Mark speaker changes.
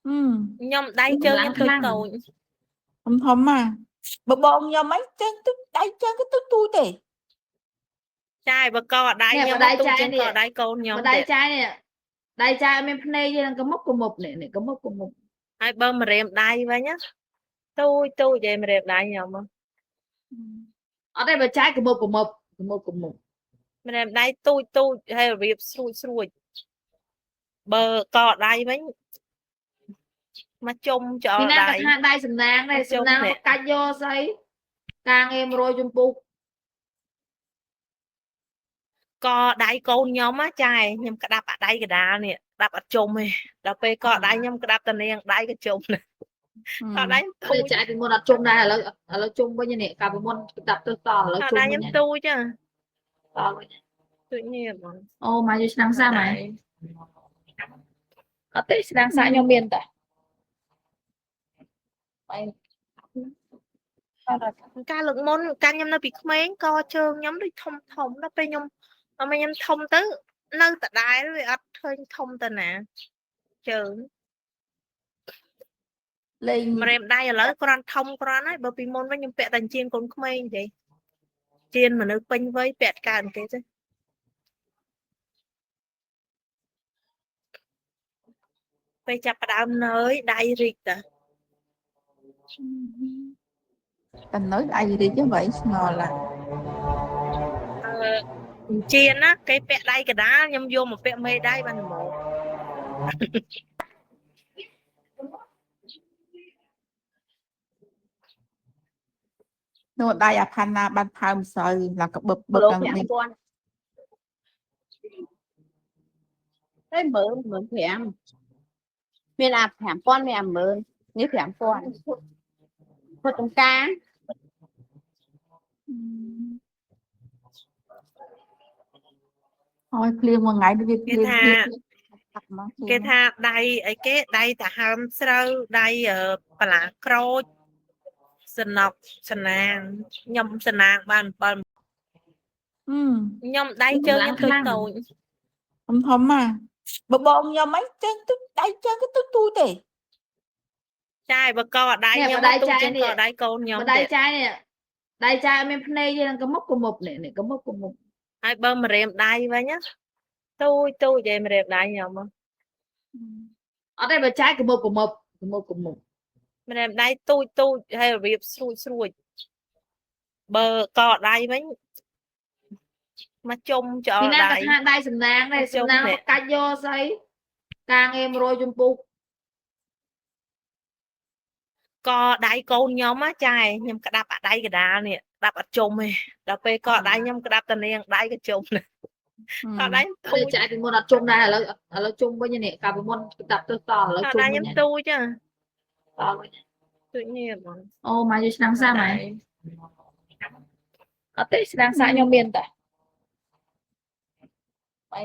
Speaker 1: ហឹម
Speaker 2: ខ្ញុំដៃជើងខ្ញុំតូចតូច
Speaker 1: ធំធំមកបើបងខ្ញុំអីជើងទូចដៃជើងក៏ទូចទូចទេ
Speaker 2: ចាបើកដៃខ្ញុំទូចជាងកដៃកូនខ្ញុំ
Speaker 3: បើដៃចាយនេះដៃចាយអត់មានភ្នែកទេនឹងកមុបកមុបនេះនេះកមុបកមុប
Speaker 2: ហើយបើម្រាមដៃវិញណាទូចទូចឯម្រាមដៃខ្ញុំ
Speaker 3: អត់ទេបើចាយកមុបកមុបកមុបកមុប
Speaker 2: ម្រាមដៃទូចទូចហើយរបៀបស្រួចស្រួចបើកដៃវិញមកជុំចោល
Speaker 3: ពីណា
Speaker 2: ដៃ
Speaker 3: ក៏ថាដៃសំណាងដែរសំណាងមកកាច់យកស្អីការងារ100ចម្ពុះ
Speaker 2: កដៃកូនខ្ញុំណាចាខ្ញុំក្តាប់អាដៃកដាលនេះក្តាប់អត់ជុំទេដល់ពេលកដៃខ្ញុំក្តាប់តានាងដៃក៏ជុំដែរកដៃទូច
Speaker 3: ចាយពីមុនអត់ជុំដែរឥឡូវឥឡូវជុំវិញនេះកាលពីមុនក្តាប់ទៅតឥឡូវជុំ
Speaker 2: ដៃ
Speaker 3: វិញ
Speaker 2: ខ្ញុំទូចហ៎
Speaker 3: តវិញ
Speaker 2: ទូចញៀបហ្មង
Speaker 3: អូមកយកឆ្នាំងសាមហ៎អត់ទេឆ្នាំងសាខ្ញុំមានតាបែ
Speaker 2: កាលលើកមុនកាលខ្ញុំនៅពីក្មេងកជើងខ្ញុំដូចធំធំដល់ពេលខ្ញុំដល់ពេលខ្ញុំធំទៅនៅដដែលវាអត់ឃើញធំទៅណាជើង
Speaker 1: លេង
Speaker 2: ម្រាមដៃឥឡូវគ្រាន់ធំគ្រាន់ហើយបើពីមុនវិញខ្ញុំពាក់តែជាងកូនក្មេងទេជាងមនុស្សពេញវ័យពាក់កើនគេទេពេលចាប់ផ្ដើមនើយដៃរីកតា
Speaker 1: តែនៅដៃរីកហ្នឹងបើស្ងល់ឡា
Speaker 2: អឺជាណាគេពាក់ដៃកដាលខ្ញុំយកមកពាក់មេដៃបានហ្មង
Speaker 1: នោះដៃអាផាន់ណាបានផើមស្រូវឡើងកបឹបបឹប
Speaker 4: គីឡូ
Speaker 1: ឡើងនេះ
Speaker 4: 5000តែ10000 15000មានអា5000មានអា10000នេះ5000ពុតចំការ
Speaker 1: អើយភ្លៀងមួយថ្ងៃនេះវាភ្លៀង
Speaker 2: គេថា
Speaker 1: ភ្លៀងផឹកមក
Speaker 2: គេថាដៃអីគេដៃតាហើមស្រូវដៃបន្លាក្រូចសំណប់សណាងខ្ញុំសណាងបាន7
Speaker 1: ហឹម
Speaker 2: ខ្ញុំដៃជើងខ្ញុំតូចតូច
Speaker 1: ធំធំមកបើបងខ្ញុំអីជើងទូចដៃជើងក៏ទូចទូចទេ
Speaker 2: ចាបើកដៃខ្ញុំទូចជាងកដៃកូនខ្ញុំ
Speaker 3: បើដៃចាយនេះដៃចាយអត់មានភ្នែកទេនឹងកមុបកមុបនេះនេះកមុបកមុប
Speaker 2: ហើយបើម្រាមដៃវិញណាទូចទូចឯម្រាមដៃខ្ញុំ
Speaker 3: អត់ទេបើចាយកមុបកមុបកមុបកមុប
Speaker 2: ម្រាមដៃទូចទូចហើយរបៀបស្រួចស្រួចបើកដៃវិញមកជុំចោល
Speaker 3: ពីណា
Speaker 2: ដៃ
Speaker 3: ក៏ថាដៃសំណាងដែរសំណាងមកកាច់យកស្អីការងារ100ចម្ពុះ
Speaker 2: កដៃកូនខ្ញុំណាចាខ្ញុំក្តាប់អាដៃកដាលនេះក្តាប់អត់ជុំទេដល់ពេលកដៃខ្ញុំក្តាប់តានាងដៃក៏ជុំដែរកដៃទូច
Speaker 3: ចាយពីមុនអត់ជុំដែរឥឡូវឥឡូវជុំវិញនេះកាលពីមុនក្តាប់ទៅតឥឡូវជុំ
Speaker 2: ដៃ
Speaker 3: វិញ
Speaker 2: ខ្ញុំទូចហ៎
Speaker 3: តវិញ
Speaker 2: ទូចញៀបហ្មង
Speaker 3: អូមកយកឆ្នាំងសាមហ៎អត់ទេឆ្នាំងសាខ្ញុំមានតាបែ